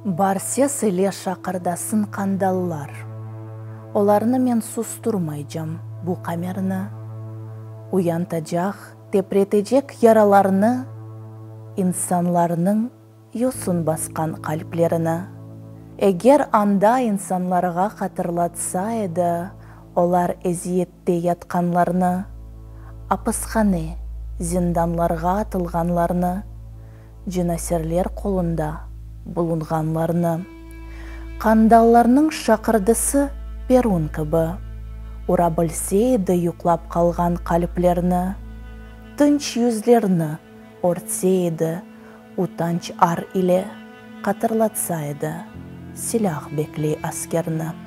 Bar ses ile şaqırdasın qandallar. Olarnı men susturmaycam, bu qamerni. Uyantacaq, tepretecek yaralarnı, insanlarnıñ yosun basqan qalplerini. Eger anda insanlarğa hatırlatsa edi olar eziyette yatqanlarnı, apishane, zindanlarğa atılğanlarnı, cinaserler qolunda bulunğanlarnı. Qandallarnıñ şaqırdısı perun kibi ura bilse edi yuqlap qalğan qalplerni, tınç yüzlerni örtse edi utanç-ar ile, qatırlatsa edi silâh bekley askerni.